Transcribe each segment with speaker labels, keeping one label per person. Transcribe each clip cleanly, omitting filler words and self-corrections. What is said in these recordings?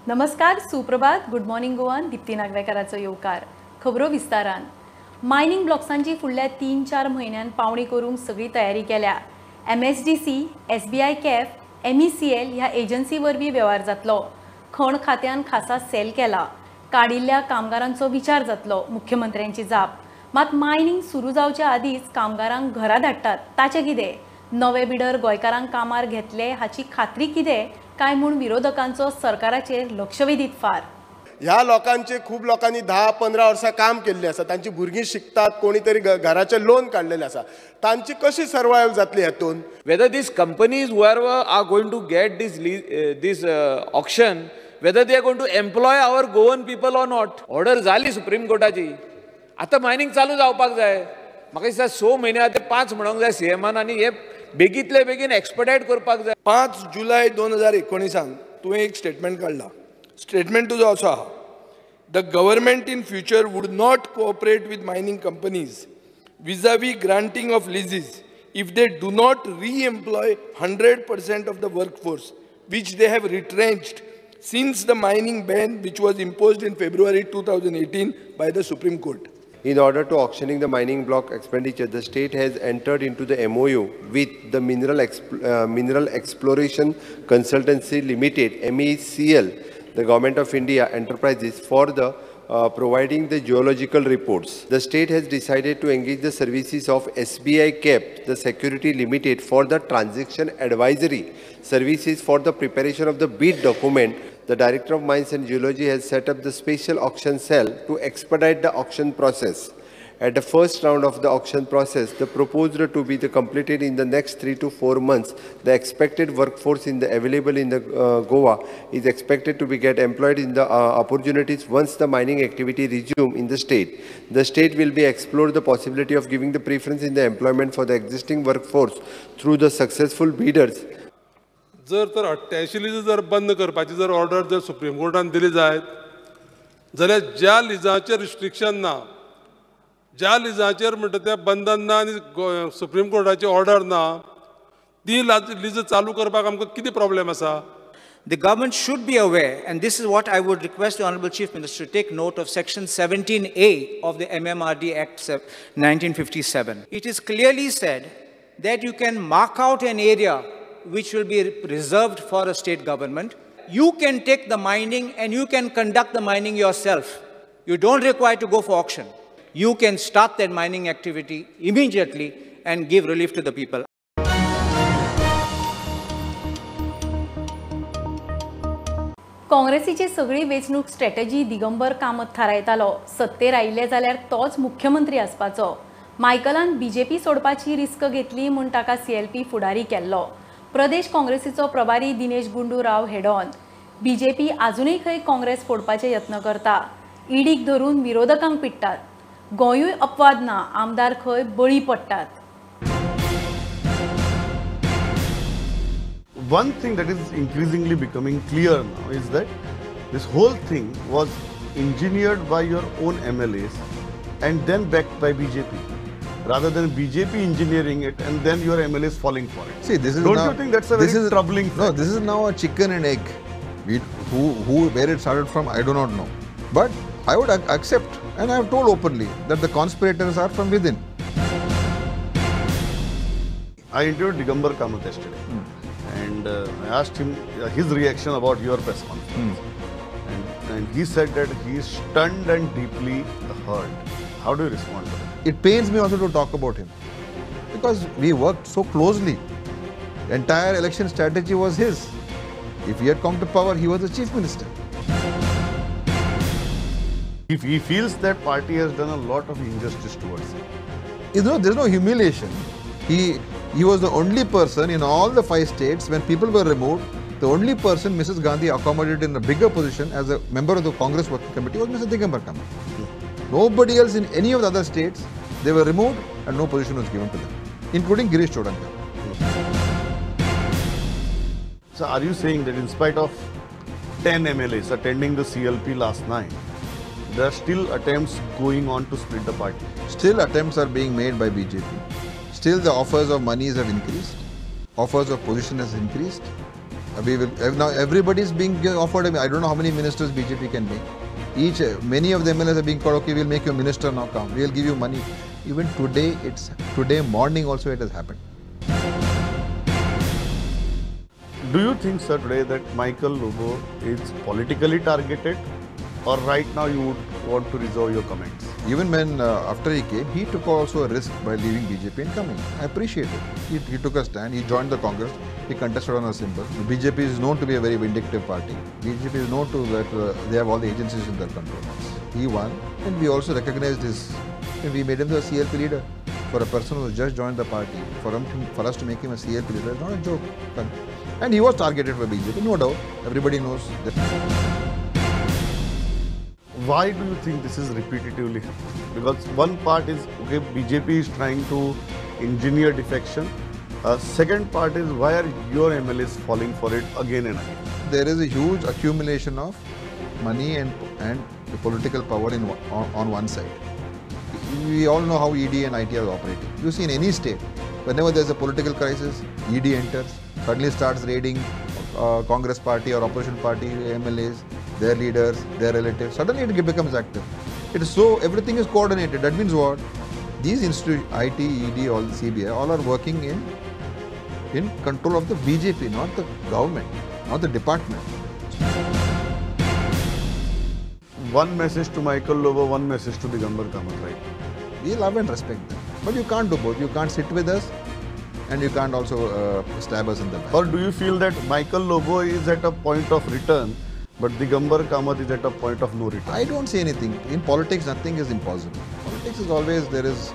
Speaker 1: नमस्कार, सुप्रभात, good morning गोवान. दीप्ती नागवेकाराचो येवकार. खबरो विस्तारान. मायनिंग ब्लॉक्सांची फुडल्या 3-4 म्हयन्यान पावणी करूंक सगळी तयारी केल्या. MSDC, SBI cap, MECL ह्या एजन्सी वरवीं वेव्हार जातलो. खण खात्यान खासा सेल केला. काडिल्ल्या कामगारांचो विचार जातलो, मुख्यमंत्र्यांची जाप. मात मायनिंग सुरू जावच्या आदींच कामगारांक घरा धाडटात ताचें कितें? नवे बिडर गोंयकारांक कामार घेतले हाची खात्री कितें काय म्हूण विरोधकांचो सरकाराचेर लक्षवेधीत फार.
Speaker 2: ह्या लोकांचे खूब लोकांनी 10-15 वर्सां काम केल्लें आसा, तांची भुरगीं शिकतात, कोणी तरी घराचें लोन काडलेलें आसा, तांची कशी सर्वायव जातली हातून?
Speaker 3: Whether these companies whoever are going to get this this auction, whether they are going to employ our Goan people or not. Order जाली सुप्रीम कोर्टाची, आतां मायनिंग चालू जावपाक जाय. म्हाका दिसता 6 म्हयने आतां 5 म्हणूंक जाय सीएमान आनी हे बेगीतले बेगीन एक्सपेडायट करपाक जाय.
Speaker 4: 5 जुलय 2019 तुवें एक स्टेटमेंट काडला. स्टेटमेंट तुजो असो आहा, the government in future would not cooperate with mining companies vis-a-vis granting of leases if they do not re-employ 100% of the workforce which they have retrenched since the mining ban which was imposed in February 2018 by the Supreme Court.
Speaker 5: In order to auctioning the mining block expenditure, the state has entered into the MOU with the Mineral Exploration Consultancy Limited, MECL, the Government of India Enterprises, for the providing the geological reports. The state has decided to engage the services of SBI Cap, the Security Limited, for the transaction advisory services for the preparation of the bid document. The Director of Mines and Geology has set up the special auction cell to expedite the auction process. At the first round of the auction process, the proposed to be the completed in the next 3 to 4 months. The expected workforce in the available in the Goa is expected to be get employed in the opportunities once the mining activity resume in the state. The state will be explore the possibility of giving the preference in the employment for the existing workforce through the successful bidders.
Speaker 6: जर तर 88 lease जर बंद करपाची जर order जर supreme कोर्टान दिली जायत जाल्यार ज्या लिजांचेर रिस्ट्रिक्शन ना, ज्या लिजांचेर म्हणटा तें बंधन ना आनी सुप्रीम कोर्टाची ऑर्डर ना, ती लीज चालू करपाक आमकां कितें प्रॉब्लेम आसा?
Speaker 7: The government should be aware, and this is what I would request the Honorable Chief Minister to take note of Section 17A of the MMRD Act 1957. It is clearly said that you can mark out an area which will be reserved for a state government. You can take the mining and you can conduct the mining yourself. You don't require to go for auction. You can start that mining activity immediately and give relief to the people.
Speaker 1: काँग्रेसीची सगळी वेंचणूक strategy Digambar Kamat थारायतालो. सत्तेर आयिल्ले जाल्यार तोच मुख्यमंत्री आसपाचो. मायकलान BJP सोडपाची risk घेतली म्हूण ताका सीएलपी फुडारी केल्लो. प्रदेश काँग्रेसीचो प्रभारी दिनेश गुंडू राव हेडॉन. बीजेपी आजुनूय खंय काँग्रेस फोडपाचे यत्न करता. ईडीक धरून विरोधकांक पिडटात. गोंयूय अपवाद ना, आमदार खंय बळी पडटात.
Speaker 8: One thing that is increasingly becoming clear now is that this whole thing was engineered by your own MLAs and then backed by BJP, rather than BJP engineering it and then your MLAs falling for it.
Speaker 9: See, this is
Speaker 8: don't
Speaker 9: now,
Speaker 8: you think that's a very troubling fact?
Speaker 9: No, this is now a chicken and egg. Where it started from, I do not know. But I would accept, and I have told openly, that the conspirators are from within.
Speaker 8: I interviewed Digambar Kamath yesterday. And I asked him his reaction about your press conference. And he said that he is stunned and deeply hurt. How do you respond to that?
Speaker 9: It pains me also to talk about him because we worked so closely. The entire election strategy was his. If he had come to power, he was the chief minister.
Speaker 8: If he feels that party has done a lot of injustice towards him.
Speaker 9: You know, there's no humiliation. He was the only person in all the 5 states when people were removed, the only person Mrs. Gandhi accommodated in a bigger position as a member of the Congress Working Committee was Mr. Digambar Kamath. Nobody else in any of the other states, they were removed and no position was given to them, including Girish Chodankar.
Speaker 8: So are you saying that in spite of 10 MLAs attending the CLP last night, there are still attempts going on to split the party?
Speaker 9: Still attempts are being made by BJP. Still the offers of monies have increased, offers of position has increased. We will, now everybody is being offered. I don't know how many ministers BJP can make. Many of the MLAs are being called, okay, we'll make you a minister now, come. We'll give you money. Even today, it's today morning also it has happened.
Speaker 8: Do you think, sir, today that Michael Lobo is politically targeted, or right now you would want to reserve your comments?
Speaker 9: Even when after he came, he took also a risk by leaving BJP and coming. I appreciate it. He took a stand, he joined the Congress, he contested on a symbol. The BJP is known to be a very vindictive party. BJP is known to that they have all the agencies in their control. He won, and we also recognized his, and we made him the CLP leader. For a person who just joined the party, for us to make him a CLP leader is not a joke. And he was targeted by BJP, no doubt. Everybody knows that.
Speaker 8: Why do you think this is repetitively happening? Because one part is, okay, BJP is trying to engineer defection. Second part is, why are your MLAs falling for it again and again?
Speaker 9: There is a huge accumulation of money and the political power on one side. We all know how ED and IT are operating. You see in any state, whenever there is a political crisis, ED enters, suddenly starts raiding Congress party or opposition party, MLAs, their leaders, their relatives. Suddenly it becomes active. It is so, everything is coordinated. That means what? These institutions, IT, ED, all CBI, all are working in control of the BJP, not the government, not the department.
Speaker 8: One message to Michael Lobo, one message to Digambar Kamat, right?
Speaker 9: We love and respect them. But you can't do both. You can't sit with us and you can't also stab us in the back.
Speaker 8: Or do you feel that Michael Lobo is at a point of return, but Digambar Kamat is at a point of no return?
Speaker 9: I don't see anything. In politics, nothing is impossible. Politics is always, there is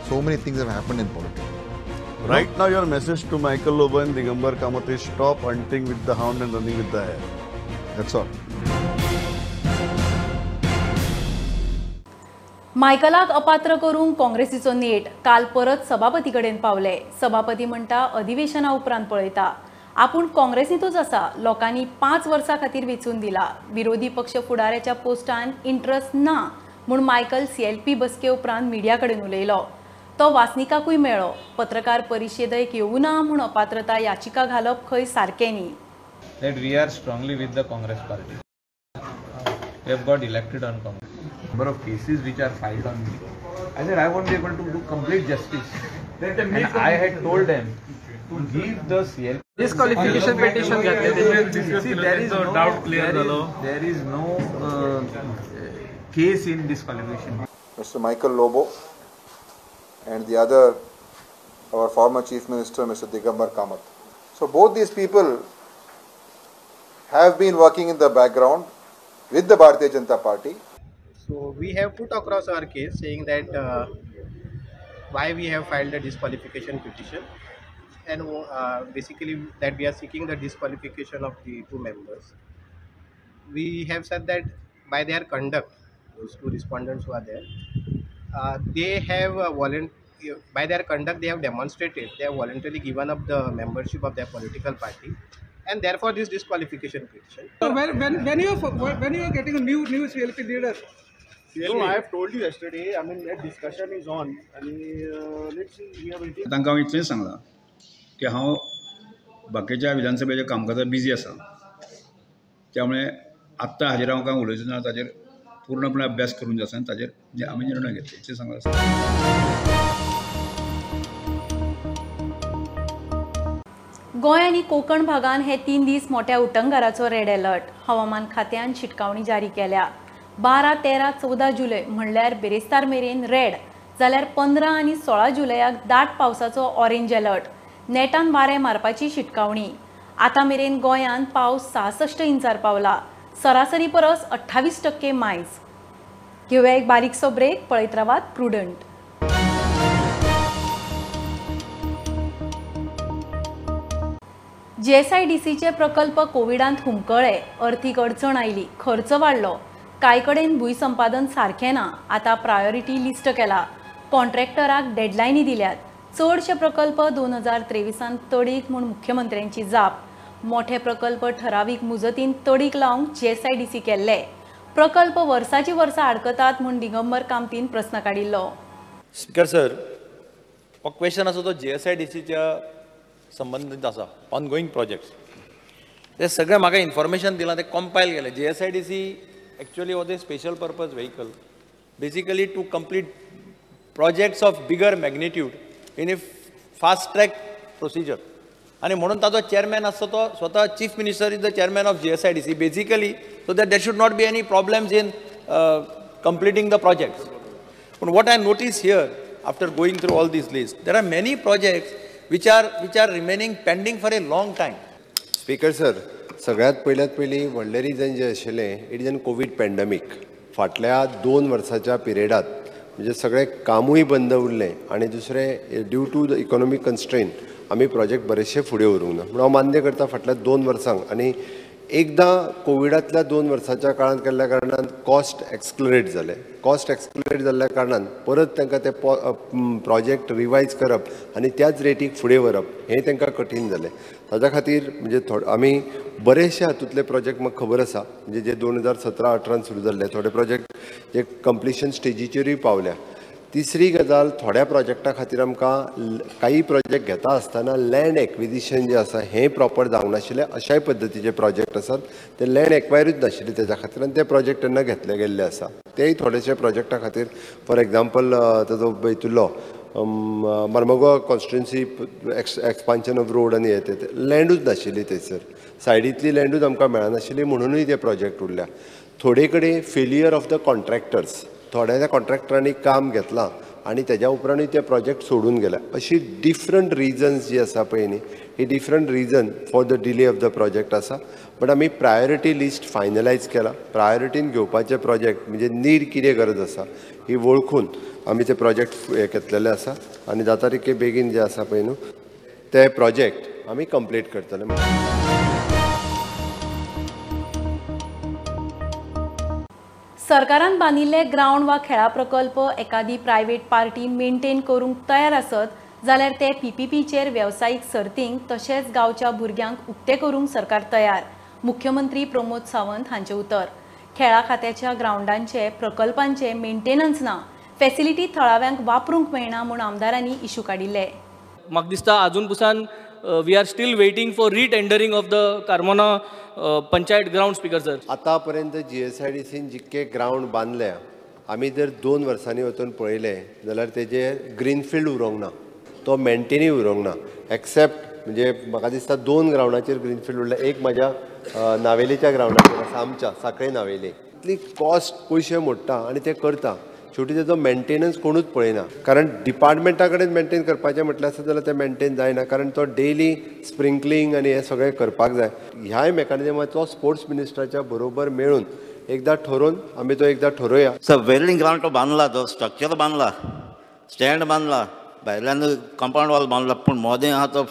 Speaker 9: so many things have happened in politics.
Speaker 8: Right now, your message to Michael Lobo and Digambar Kamat is stop hunting with the hound and running with the hare.
Speaker 9: That's all.
Speaker 1: मायकलाक अपात्र करूंक काँग्रेसीचो नेट काल परत सभापती कडेन पावले. सभापती म्हणटा अधिवेशना उपरांत पळयता. आपूण काँग्रेसींतूच आसा, लोकांनी 5 वर्सां खातीर वेंचून दिला. विरोधी पक्ष फुडाऱ्याच्या पोस्टान इंट्रस्ट ना म्हूण मायकल सीएलपी बसके उपरांत मिडिया कडेन उलयलो. तो वासनिकाकूय मेळ्ळो. पत्रकार परिशदेक येवना म्हूण अपात्रता याचिका घालप खंय सारकें न्ही.
Speaker 10: That we are strongly with the Congress party. We have got elected on Congress. Number of cases which are filed on me. I said I won't be able to do complete justice. And I had told them to give the CLP.
Speaker 11: Disqualification petition.
Speaker 10: See, there is no doubt clear. There is no case in disqualification.
Speaker 9: Mr. Michael Lobo and the other, our former Chief Minister, Mr. Digambar Kamat. So both these people have been working in the background with the Bharatiya Janata Party.
Speaker 12: So we have put across our case saying that why we have filed a disqualification petition, and basically that we are seeking the disqualification of the two members. We have said that by their conduct, those two respondents who are there, they have by their conduct they have demonstrated they have voluntarily given up the membership of their political party, and therefore this disqualification petition.
Speaker 11: So when you are getting a new CLP leader?
Speaker 13: No, I have told you yesterday. I mean, that discussion is on. And let's see, we are waiting.
Speaker 14: तांकां हांव इतलेंच सांगलां की हांव बाकीच्या विधानसभेच्या कामकाजात busy आसा, त्यामुळे आत्तां हाजेर हांव कांय उलयचो ना, ताजेर पूर्णपणे अभ्यास करून जाता आनी ताजेर आमी निर्णय घेतले इतलें सांगलां.
Speaker 1: गोंय आनी कोकण भागान हे 3 दीस मोठ्या उटंगाराचो रेड अलर्ट. हवामान खात्यान शिटकावणी जारी केल्या. 12, 13, 14 जुलय म्हणल्यार बिरेस्तार मेरेन रेड, जाल्यार 15 आनी 16 जुलयाक दाट पावसाचो ऑरेंज अलर्ट. नेटान वारें मारपाची शिटकावणी. आतां मेरेन गोंयांत पावस 66 इंचार पावला, सरासरी परस 28% मायज. घेवया एक बारीकसो ब्रेक, पळयत रावात प्रुडंट. जीएसआयडीसीचे प्रकल्प कोविडांत हुमकळे, अर्थीक अडचण आयली, खर्च वाडलो, कांय कडेन भूंयसंपादन सारकें ना. आतां प्रायोरिटी लिस्ट केला, कॉन्ट्रॅक्टराक डेडलायनी दिल्यात. चडशे प्रकल्प 2023 तडीक म्हूण मुख्यमंत्र्यांची जाप. मोठे प्रकल्प ठरावीक मुजतीन तडीक लावंक जीएसआयडीसी केल्ले. प्रकल्प वर्साची वर्सां आडकतात म्हूण दिगंबर कामतीन प्रस्न काडिल्लो.
Speaker 15: स्पीकर सर, हो क्वेश्चन आसा तो जीएसआयडीसीच्या संबंदीत आसा, ऑनगोईंग प्रोजेक्ट्स.
Speaker 16: ते सगळें म्हाका इन्फॉर्मेशन दिलां, तें कंपायल केलें. GSIDC actually was a special purpose vehicle, basically to complete projects of bigger magnitude in a fast track procedure. आनी म्हणून ताजो चेअरमॅन आसता तो स्वता chief minister is the chairman of GSIDC, basically so that there should not be any problems in completing the projects. पूण what I notice here after going through all these list, there are many projects which are remaining pending for a long time.
Speaker 5: Speaker sir, सगळ्यात पयल्यात पयलीं व्हडलें reason जें आशिल्लें, it is an COVID pandemic. फाटल्या 2 वर्साच्या पिरियडात म्हणजे सगळें कामूय बंद उरलें आनी दुसरें due to the economic constraint आमी प्रोजेक्ट बरेचशे फुडें व्हरूंक ना. म्हणून हांव मान्य करता फाटल्या 2 वर्सांक आनी एकदां कोविडांतल्या 2 वर्साच्या काळांत केल्ल्या कारणान कॉस्ट एक्सलरेट जालें. कॉस्ट एक्सलरेट जाल्ल्या कारणान परत तांकां ते प्रोजेक्ट रिवायज करप आनी त्याच रेटीक फुडें व्हरप हें तांकां कठीण जालें. ताज्या खातीर म्हणजे आमी बरेचशे हातूंतले प्रोजेक्ट म्हाका खबर आसा, म्हणजे जे 2017-18 सुरू जाल्ले थोडे प्रोजेक्ट जे कंप्लिशन स्टेजीचेरूय पावल्या. तिसरी गजाल, थोड्या प्रोजेक्टा खातीर आमकां काही प्रोजेक्ट घेता आसतना लँड एक्विजिशन जें आसा हें प्रॉपर जावंक नाशिल्लें. अशाय पद्दतीचे प्रोजेक्ट आसात ते लँड एक्वायरूच नाशिल्ले तेज्या खातीर आनी ते प्रोजेक्ट तेन्ना घेतले गेल्ले आसा. तेय थोडेशे प्रोजेक्टा खातीर, फॉर एग्जाम्पल ताजो हितूंतलो Marmagao constituency expansion of road आनी हें तें लँडूच नाशिल्ली थंयसर, सायडींतली लँडूच आमकां मेळनाशिल्ली म्हणुनूय ते प्रोजेक्ट उरल्या. थोडे कडेन फेलियर ऑफ the contractors, थोड्या कॉन्ट्रॅक्टरांनी काम घेतलां आनी तेज्या उपरांतूय ते प्रोजेक्ट सोडून गेल्या. अशी डिफरंट रिजन्स जी आसा पळय न्ही, ही different reason for the delay of the project आसा. बट आमी प्रायोरिटी लिस्ट फायनलायज केला. प्रायोरिटीन घेवपाचे प्रोजेक्ट म्हणजे नीड कितें गरज आसा ही वळखून आमी ते प्रोजेक्ट हे घेतलेले आसा आनी जाता तितके बेगीन जे आसा पळय न्हू ते प्रोजेक्ट आमी कंप्लीट करतले.
Speaker 1: सरकारान बांदिल्ले ग्रावंड वा खेळा प्रकल्प एकादी प्रायव्हेट पार्टी मेंटेन करूंक तयार आसत जाल्यार ते पीपीपीचेर वेवसायीक सर्तींक तशेंच गांवच्या भुरग्यांक उक्ते करूंक सरकार तयार, मुख्यमंत्री प्रमोद सावंत हांचें उतर. खेळा खात्याच्या ग्रावंडांचे प्रकल्पांचे मेंटेनन्स ना, फॅसिलिटी थळाव्यांक वापरूंक मेळना म्हूण आमदारांनी इशू काडिल्ले.
Speaker 17: म्हाका दिसता आजून पसून we are still waiting for retendering of the Carmona panchayat ground. Speaker sir,
Speaker 5: आतापर्यंत GSIDCन जितके ग्रावंड बांदल्या आमी जर 2 वर्सांनी वचून पळयलें जाल्यार तेजे ग्रीनफिल्ड उरोंक ना, तो मेंटेनूय उरोंक ना, एक्सेप्ट म्हणजे म्हाका दिसता 2 ग्रावंडाचेर ग्रीनफिल्ड उरला. एक म्हाज्या नावेलीच्या ग्रावंडाचेर आसा, आमच्या साखळे नावेली. इतली कॉस्ट पयशे मोडटा आनी ते करता, शेवटी तेजो मेंटेनन्स कोणूच पळयना. कारण डिपार्टमेंटा कडेन मेंटेन करपाचें म्हटलें आसत जाल्यार तें मेंटेन जायना, कारण तो डेली स्प्रिंकलिंग आनी हें सगळें करपाक जाय. ह्याय मेकॅनिजमाचो स्पोर्ट्स मिनिस्टराच्या बरोबर मेळून एकदां ठरोवन आमी तो एकदां ठरोवया.
Speaker 18: सर, वेल्डिंग ग्रावंड तो बांदला, तो स्ट्रक्चर बांदला, स्टँड बांदला, भायल्यान कंपाउंड वॉल बांदला, पूण मोदें आहा तो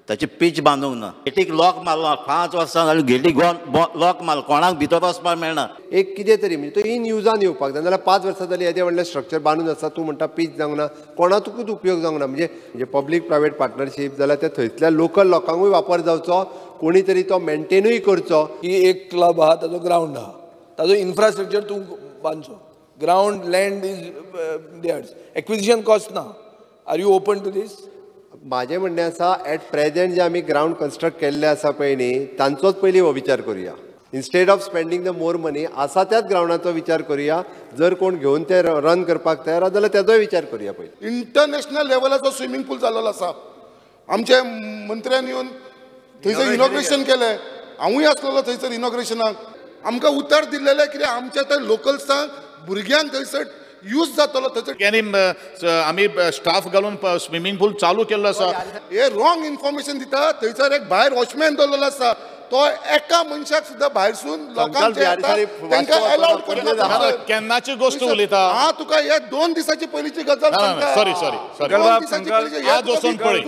Speaker 18: ताची पीच बांदूंक ना. गेटीक लॉक मारला, 5 वर्सां जालीं गेटीक लॉक मारला, कोणाक भितर वचपाक मेळना.
Speaker 5: एक कितें तरी म्हणजे तो इन युजान येवपाक जाय, नाजाल्यार 5 वर्सां जालीं येदें व्हडलें स्ट्रक्चर बांदून आसा, तूं म्हणटा पीच जावंक ना, कोणाकूच उपयोग जावंक ना. म्हणजे पब्लीक प्रायवेट पार्टनरशीप जाल्यार ते थंयसल्या लोकल लोकांकूय वापर जावचो, कोणी तरी तो मेंटेनूय करचो.
Speaker 4: ही एक क्लब आहा, ताजो ग्रावंड आहा, ताजो इन्फ्रास्ट्रक्चर तूं बांदचो. Ground land is theirs, acquisition cost ना. Are you open to this?
Speaker 5: म्हाजें म्हणणें आसा, एट प्रेजेंट जे आमी ग्रावंड कन्स्ट्रक्ट केल्ले आसा पळय न्ही, तांचोच पयलीं हो विचार करुया. Instead of spending the more money, आसा त्याच ग्रावंडाचो विचार करुया. जर कोण घेवन ते रन करपाक तयार आसा जाल्यार तेजोय विचार करुया पयलीं.
Speaker 19: इंटरनॅशनल लेवलाचो स्विमींग पूल जाल्लो आसा, आमच्या मंत्र्यान येवन थंयसर इनॉग्रेशन केलें, हांवूय आसलेलो थंयसर इनॉग्रेशनाक. आमकां उतर दिल्लेलें कितें आमच्या त्या लोकल्सांक भुरग्यांक थंयसर यूज जातलो.
Speaker 20: थंयसर आमी स्टाफ घालून स्विमींग पूल चालू केल्लो आसा.
Speaker 19: हे रॉंग इन्फॉर्मेशन दिता. थंयसर एक भायर वॉचमॅन दवरलेलो आसा, तो एका मनशाक सुद्दां भायरसून लोकांक तांकां अलाउड करना.
Speaker 20: केन्नाची गोश्ट उलयता
Speaker 19: हा तुका, हे 2 दिसाची पयलींची गजाल सांगता.
Speaker 20: सॉरी सॉरी सॉरी, आज वचून पळय.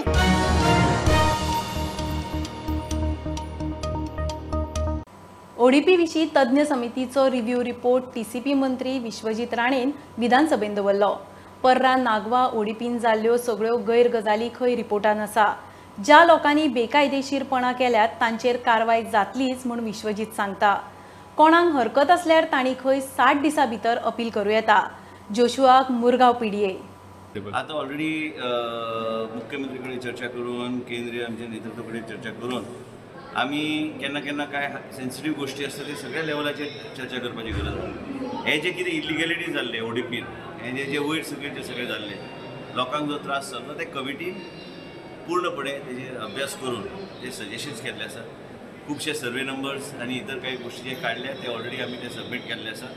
Speaker 1: ओडीपी विशीं तज्ञ समितीचो रिव्ह्यू रिपोर्ट टीसीपी मंत्री विश्वजीत राणेन विधानसभेन दवरलो. पर्रा नागवा ओडीपीन जाल्ल्यो सगळ्यो गैर गजाली खंय रिपोर्टान आसा. ज्या लोकांनी बेकायदेशीरपणा केल्यात तांचेर कारवाय जातलीच म्हूण विश्वजीत सांगता. कोणाक हरकत आसल्यार तांणी खंय 60 दिसां भितर अपील करूं येता. जोशुआक मुरगांव पीडीए
Speaker 21: आता ऑलरेडी मुख्यमंत्री कडे चर्चा करून, केंद्रीय आमच्या नेतृत्व कडे चर्चा करून आमी केन्ना केन्ना कांय सेन्सिटीव गोश्टी आसता ते सगळ्या लेवलाचेर चर्चा करपाची गरज आसा. हे जे कितें इलिगेलिटी जाल्ले ओडीपीन, हे जे जे वयर सगळे जे सगळे जाल्ले लोकांक जो त्रास जालो ते कमिटीन पूर्णपणे तेजेर अभ्यास करून ते सजेशन्स केल्ले आसा. खुबशे सर्वे नंबर्स आनी इतर काही गोश्टी जे काडल्या ते ऑलरेडी आमी ते सबमीट केल्ले आसा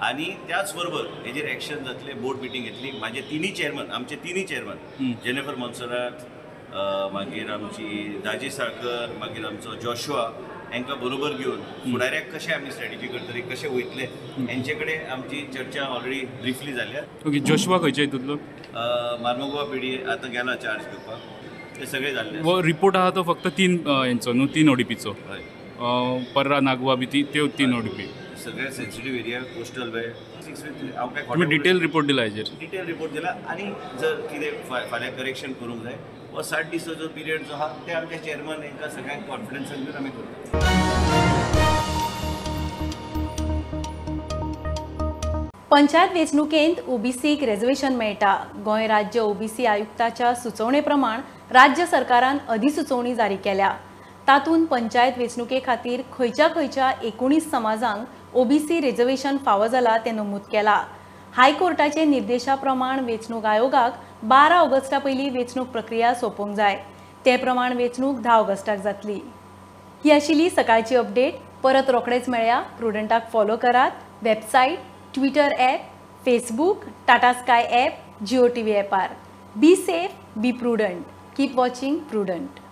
Speaker 21: आनी त्याच बरोबर हेजेर एक्शन जातले. बोर्ड मिटींग घेतली. म्हाजे तिनूय चेअरमन, आमचे तिनूय चेअरमन जेनिफर मोन्सेरात, मागीर आमची दाजी साळकर, मागीर आमचो जोशुआ, हांकां बरोबर घेवन फुडाऱ्याक कशें आमी स्ट्रॅटेजी करतली, कशें वयतले हेंचे कडेन आमची चर्चा ऑलरेडी ब्रिफली जाल्या.
Speaker 22: ओके, जोशुआ खंयच्या हितूंतलो?
Speaker 21: मार्मगोवा पिडी आतां गेला चार्ज घेवपाक, ते सगळे जाल्ले.
Speaker 22: हो रिपोर्ट आहा तो फक्त 3 हेंचो न्हू, 3 ओडीपीचो, पर्रा नागवा बी त्यो 3 ओडीपी.
Speaker 21: सगळे सेन्सिटीव एरिया कोस्टल वे 6 हांव काय
Speaker 22: तुमी डिटेल रिपोर्ट दिला हेजेर?
Speaker 21: डिटेल रिपोर्ट दिला आनी जर कितें फाल्यां करेक्शन करूंक जाय वा 60 दिसाचो पिरियड जो आहा ते आमच्या चेअरमन हांकां सगळ्यांक कॉन्फिडन्सान घेवन आमी करता.
Speaker 1: पंचायत वेंचणुकेंत ओबीसीक रेजर्वेशन मेळटा. गोंय राज्य ओबीसी आयुक्ताच्या सुचोवणे प्रमाण राज्य सरकारान अधिसुचोवणी जारी केल्या. तातूंत पंचायत वेंचणुके खातीर खंयच्या खंयच्या 19 समाजांक ओबीसी रिजर्वेशन फावो जाला तें नमूद केला. हायकोर्टाचे निर्देशा प्रमाण वेंचणूक आयोगाक 12 ऑगस्टा पयलीं वेंचणूक प्रक्रिया सोंपोवंक जाय. ते प्रमाण वेंचणूक 10 ऑगस्टाक जातली. ही आशिल्ली सकाळची अपडेट. परत रोखडेच मेळया. प्रुडंटाक फॉलो करात. Website, Twitter app, Facebook, Tata Sky app, Jio TV ॲपार. Be safe, be prudent. Keep watching Prudent.